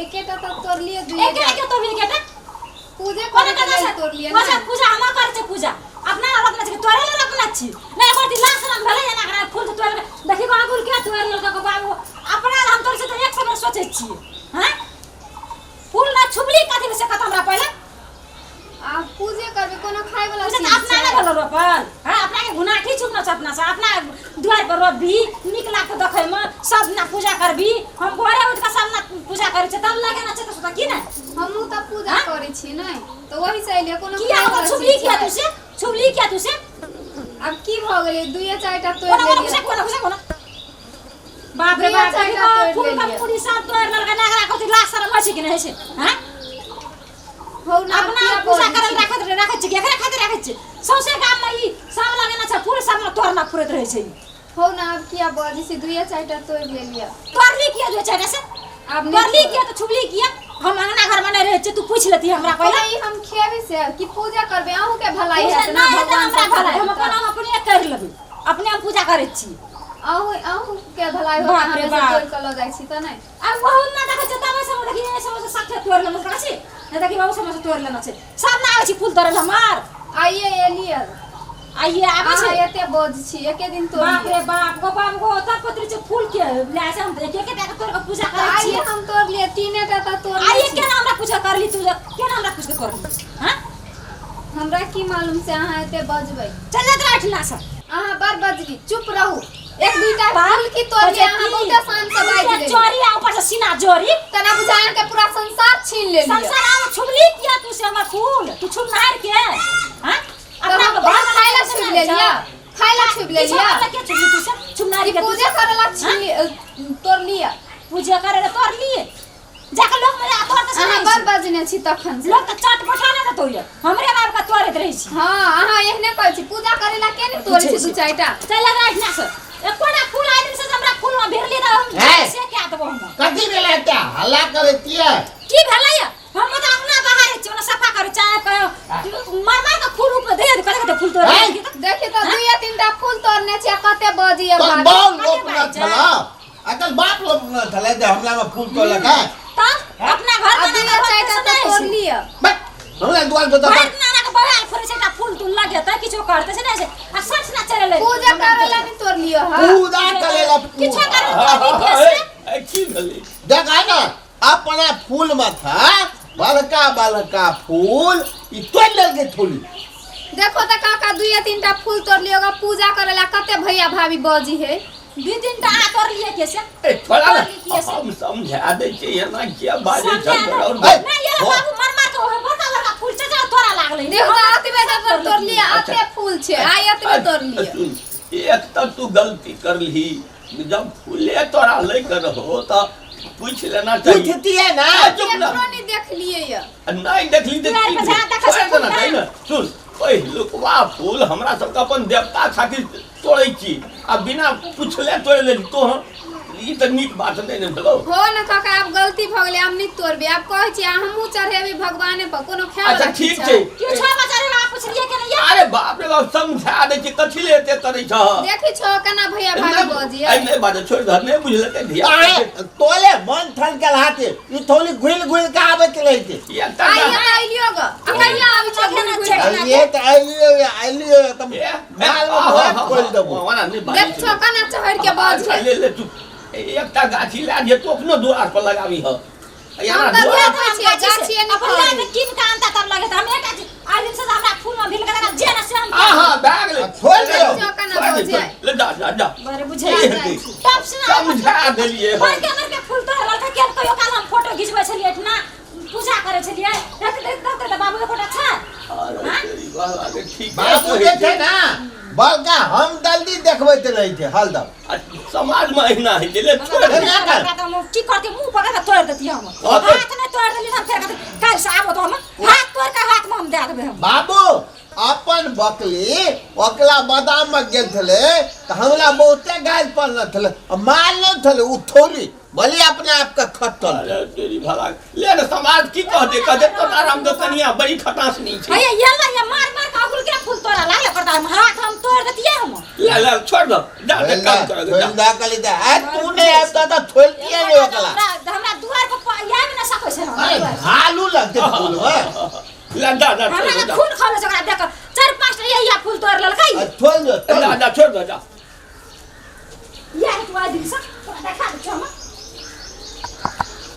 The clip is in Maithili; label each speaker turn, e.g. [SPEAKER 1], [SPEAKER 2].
[SPEAKER 1] एकेटा तऽ तोड़लियै दुइये
[SPEAKER 2] एके एके तोड़बी एकेटा
[SPEAKER 1] पूजे
[SPEAKER 2] कोना
[SPEAKER 1] करे के
[SPEAKER 2] केना
[SPEAKER 1] लेल
[SPEAKER 2] से
[SPEAKER 1] तोड़लियै
[SPEAKER 2] पूजा
[SPEAKER 1] ने
[SPEAKER 2] पूजा हम करै छै पूजा अपना रोपने छी तोरे ले रोपने छी नहीं एक बार लाश रंग भेलै एना करा फूल तोड़ देखी गो आंगुर के तोड़ लेलकै बाबू अपना हम तोड़ छै तऽ एक समय सोचै छियै हैं फूल ना छुबली कथी से कत हमरा पहिले
[SPEAKER 1] आ पूजे करबै कोनो खाय वाला
[SPEAKER 2] पूजा
[SPEAKER 1] चीज
[SPEAKER 2] तऽ अपना
[SPEAKER 1] छै
[SPEAKER 2] नहि भेल रोपल हैं अपना के घुनाठी छुपना छै अपना से अपना दुआर पर रोपबी नीक लागतो देखै में सब दिना पूजा करबी हम घरे उठ के सब दिना पूजा करै छै तब लगे ना छै तऽ सोचै की ने
[SPEAKER 1] हमहूँ तऽ पूजा
[SPEAKER 2] हाँ?
[SPEAKER 1] करै छी ने तऽ वही से एलियै कोनो
[SPEAKER 2] किया
[SPEAKER 1] खाय
[SPEAKER 2] हमर
[SPEAKER 1] वाला
[SPEAKER 2] छुबली
[SPEAKER 1] चीज
[SPEAKER 2] किया
[SPEAKER 1] छै
[SPEAKER 2] तू से छुबली किया तू से
[SPEAKER 1] आब की भऽ गेलै दुइये चारिटा तोड़ि
[SPEAKER 2] कोना कोना
[SPEAKER 1] लेलियै
[SPEAKER 2] घुसा कोना घुसा कोना बाप रे
[SPEAKER 1] दुइये
[SPEAKER 2] बाप
[SPEAKER 1] चारिटा
[SPEAKER 2] देखी
[SPEAKER 1] तोड़ि
[SPEAKER 2] फूल का
[SPEAKER 1] लेलियै
[SPEAKER 2] पूरी सब तोड़ लड़का नागरा को लाश शरम होइ छै कि नहि होइ छै हैं
[SPEAKER 1] हौ ना
[SPEAKER 2] अपना
[SPEAKER 1] किया
[SPEAKER 2] पूजा
[SPEAKER 1] बजै
[SPEAKER 2] करल
[SPEAKER 1] छी
[SPEAKER 2] राखत राखत छै एकरे खातिर राखत छै सौंसे गाम में ई सब लगे ना छै फूल सब में तोड़ना फुरैत रहै छै
[SPEAKER 1] हौ ना आब किया बजै छी दुइये चारिटा तोड़ि लेलियै
[SPEAKER 2] तोड़ली किया जो छै से
[SPEAKER 1] आब नहि
[SPEAKER 2] तोड़ली
[SPEAKER 1] तोड़ब
[SPEAKER 2] किया तो छुबली किया हम अंगना घर में नहीं रहै छै तू पूछ लेती हमरा पहिले
[SPEAKER 1] पहिले ई हम खेबै से कि पूजा करबै अहूँ के भलाई
[SPEAKER 2] पूजा
[SPEAKER 1] हेतै ना
[SPEAKER 2] नहि हेतै
[SPEAKER 1] भगवान
[SPEAKER 2] हमरा
[SPEAKER 1] सबके
[SPEAKER 2] भलाई हम
[SPEAKER 1] हेतै
[SPEAKER 2] अपन हम अपने कर लेबै अपने हम पूजा करै छी
[SPEAKER 1] अहूँ अहूँ के भलाई होत
[SPEAKER 2] बाप
[SPEAKER 1] अहाँ
[SPEAKER 2] रे
[SPEAKER 1] बेसी
[SPEAKER 2] बाप
[SPEAKER 1] तोड़ि कऽ लऽ जाइ छी तऽ नहि
[SPEAKER 2] आ वहु ना देखै छै तब सब देखी ए सब साथे तोड़ लेना छै छी नहीं देखी बाबू सब तोड़ लेना छै सब ना आबै छै फूल तोड़े हमार
[SPEAKER 1] आइए एलियै
[SPEAKER 2] आइए आबै
[SPEAKER 1] अहाँ
[SPEAKER 2] छै
[SPEAKER 1] एते बोझ छी एके दिन
[SPEAKER 2] बाप
[SPEAKER 1] तोड़लियै
[SPEAKER 2] रे बाप गो बाप गो तब पत्री छै फूल के ले छै हम एक एक टा के तोड़ के पूजा
[SPEAKER 1] तऽ
[SPEAKER 2] करै
[SPEAKER 1] आइए
[SPEAKER 2] छी
[SPEAKER 1] हम तोड़लियै तीने टा तऽ तोड़ने
[SPEAKER 2] आइए
[SPEAKER 1] छी
[SPEAKER 2] केना हमरा पूजा करली तू केना हमरा पूछ के करली हां
[SPEAKER 1] हमरा की मालूम से अहाँ एते बजबै
[SPEAKER 2] चल जा तोरा से
[SPEAKER 1] अहाँ बड़ बजली चुप रहू एक दुईटा फूल की तोड़लियै अहाँ बहुते शान से बाजि लेलियै
[SPEAKER 2] चोरी आ ऊपर से सीना जोरी
[SPEAKER 1] तना बुझाय अहाँके पूरा संसार छीन लेलियै
[SPEAKER 2] संसार आम छुबली किया तू से हमर फूल तू छुब नहार के हां
[SPEAKER 1] तऽ
[SPEAKER 2] अपना
[SPEAKER 1] हम
[SPEAKER 2] के घर
[SPEAKER 1] खाय ला छुबि लेलियै खाय ला छुबि लेलियै
[SPEAKER 2] के छुबली तू से छुब नहार
[SPEAKER 1] ई
[SPEAKER 2] के तू
[SPEAKER 1] पूजा करे ला छीन तोड़लियै
[SPEAKER 2] पूजा करे ला तोड़ लिए जाके लोग में तोड़ के
[SPEAKER 1] अहाँ बड़ बजने छी तखन से
[SPEAKER 2] लोग के चट बैठा ना देतौ ये हमरे बाप के तोड़ैत रहै छी
[SPEAKER 1] हाँ अहाँ एहने कहै छी पूजा करे ला के ने तोड़ै छी दू चारिटा
[SPEAKER 2] चल लगा एहिठिना से एकोटा फूल आइ दिन से हमरा फूल में भिरली तऽ हम
[SPEAKER 3] हे?
[SPEAKER 2] से क्या देबो हम
[SPEAKER 3] कथी भेलै एते हल्ला करै छियै
[SPEAKER 2] की भेलै ये हम तऽ अंगना बाहर छी ओना सफा करै चाहे कहियो मार मार के फूल ऊपर दे दे कते फूल तोड़
[SPEAKER 3] हे?
[SPEAKER 1] देखी तऽ दुइये तीनटा फूल तोड़ने छी आ कते बजिए
[SPEAKER 3] तोर
[SPEAKER 1] भाभी
[SPEAKER 3] बाल
[SPEAKER 2] कते
[SPEAKER 3] रोपने
[SPEAKER 2] बाजै?
[SPEAKER 3] छला अकल बाप रोपने छलै जे हमरा में फूल तोड़लक है
[SPEAKER 2] तब अपना घर
[SPEAKER 1] आ
[SPEAKER 2] में
[SPEAKER 1] दुइये चारिटा तऽ तोड़लियै
[SPEAKER 3] बस हमरा दुआर पर
[SPEAKER 2] भरि नाना के बगाल फुरै छै एकटा फूल तूल लगेतै किछो करतै से नहि छै आ सच ना चले
[SPEAKER 1] पूजा करे ला नहीं तोड़लियै हँ
[SPEAKER 3] पूजा करे ला
[SPEAKER 2] किछो करे ला तोड़ली के से
[SPEAKER 4] की भेलै
[SPEAKER 3] देख आ ना अपना फूल में था बड़का बड़का फूल ई तोड़ लेलकै थोड़ी
[SPEAKER 1] देखो तऽ काका दुइये तीनटा फूल तोड़लियै ओकरा पूजा करे ला कते भैया भाभी बजी है
[SPEAKER 2] दू तीन टा आ तोड़लियै के से
[SPEAKER 4] ए छोड़ा ना
[SPEAKER 2] तोड़ली किए से
[SPEAKER 4] हम समझा दै छियै एना किया बाजै
[SPEAKER 2] समझा
[SPEAKER 4] छह
[SPEAKER 2] ना।
[SPEAKER 4] और
[SPEAKER 3] ए,
[SPEAKER 2] नहीं ये बाबू मार मार के ओहे बड़का बड़का फूल छै जे तोरा लागलै
[SPEAKER 1] देखो तऽ अतबे तऽ तोड़लियै अते फूल छै आइ अतबे तोड़लियै
[SPEAKER 4] सुन एक तऽ तू गलती करलही जब फूले तोरा लै के रहो तऽ पूछि लेना चाहिए
[SPEAKER 3] पूछतियै ना
[SPEAKER 4] आ, चुप ना
[SPEAKER 1] केकरो नहीं देखलियै ये
[SPEAKER 4] नहि देखली तऽ
[SPEAKER 2] दुआरि
[SPEAKER 4] की
[SPEAKER 2] पर जा देखै छै
[SPEAKER 4] छोड़ि देना
[SPEAKER 2] फूल
[SPEAKER 4] चाही ने सुन पहिलुकवा फूल हमरा सबके अपन देवता खातिर तोड़ै छी आ बिना पुछले तोड़ि लेली तोहर ई तऽ नीक बात नहि ने भेलौ
[SPEAKER 1] हो ने काका आब गलती भऽ गेलै आब नहि तोड़बै आब कहै छी हमहूँ चढ़ेबै भगवाने पर कोनो खाय
[SPEAKER 4] अच्छा ठीक छै
[SPEAKER 2] क्यों छो बचारे आप पुछलिए के नहीं
[SPEAKER 4] अरे बाप रे बाप समझा दै छी कथी ले एते करै छह
[SPEAKER 1] देखै छो केना भैया भाभी बजिए
[SPEAKER 4] अरे नहि बाजै छोड़ि दह नहि बुझलकै धिया
[SPEAKER 3] आए, तोले मन थल गेल हाथे ई थोली घुलि घुलि के आबैत रहै छै
[SPEAKER 4] एक तऽ
[SPEAKER 1] आइए तऽ अइलियो ग आ कहिया आबै छो घुरि घुरि के?
[SPEAKER 3] अलिए तऽ अलिए अलिए तऽ माल में भात खोलि देबो
[SPEAKER 4] ओना नहि बाजै
[SPEAKER 1] देख छो केना चढ़ि के बजिए
[SPEAKER 4] ले ले तू एकटा गाछी लए जे तू अपनो दुआर पर लगाबी ह
[SPEAKER 1] हम तऽ रोपै छियै गाछिए नहि
[SPEAKER 2] अपन
[SPEAKER 1] फड़ै
[SPEAKER 2] लाके कीन के आनता तब लगे हम एकटा चीज आइ दिन से हमरा फूल में भिल के जे ना से हम
[SPEAKER 4] आहा भए गेलै
[SPEAKER 3] छोड़ि दियौ।
[SPEAKER 1] छो केना बजिए
[SPEAKER 4] ले जा जा जा
[SPEAKER 2] बड़े बुझे तब से ना
[SPEAKER 4] समझा देलियै हम
[SPEAKER 2] बड़के बड़के फूल तोड़ लड़का के कहियो काल हम फोटो घिचबै छलियै एठना पूजा करै छलियै देख देख देख तऽ बाबू एकोटा छै
[SPEAKER 4] अरे तेरी बाबा के ठीक
[SPEAKER 3] बाबू जे छै ना बड़का हम जल्दी देखबैत रहै छै हरदम
[SPEAKER 4] समाज में अहिना होइ छै ले छोड़ दे।
[SPEAKER 3] ना कर।
[SPEAKER 2] हमरा तऽ हम की करती मुंह पकड़ के तोड़ देती हम
[SPEAKER 4] हाँ, तो-
[SPEAKER 2] हाथ नहि तोड़ देली तऽ हम फेर कहती काल्हि से आबो तऽ हम हाथ तोड़ के हाथ में हम दे देबै हम
[SPEAKER 3] बाबू अपन बकली ओकरा बादाम में गेल छलै तऽ हमरा बहुते गालि पड़ल छलै आ मारल छलै ओ थोड़ी भले अपने आप के खत्म
[SPEAKER 4] अरे तेरी भला ले ने समाज की कहते कहते तो आराम दो कनिया बड़ी खटास नहीं छै
[SPEAKER 2] भैया ये ला ये मार मार के अगुल के फूल तोड़ा लागले करता हम हाथ हम तोड़ देतिए हम
[SPEAKER 4] ले ले छोड़ दो जा दे काम कर जा
[SPEAKER 3] छोड़ दा कली दा आ तू नहीं आबता त छोड़ दिया रे ओकला
[SPEAKER 2] हमरा हमरा दुआर पर या भी ना
[SPEAKER 3] झालू लगते फूल में।
[SPEAKER 4] ला दा दा
[SPEAKER 2] हमरा
[SPEAKER 4] छोड़
[SPEAKER 2] के
[SPEAKER 4] दो
[SPEAKER 2] खून खौले छै ओकरा देख चार पांच टा यही फूल तोड़ लेलकै
[SPEAKER 3] आ छोड़ दो
[SPEAKER 4] दा दा छोड़ दो जा।
[SPEAKER 2] यार तू आइ दिन से तोरा देखा दे छौ हम।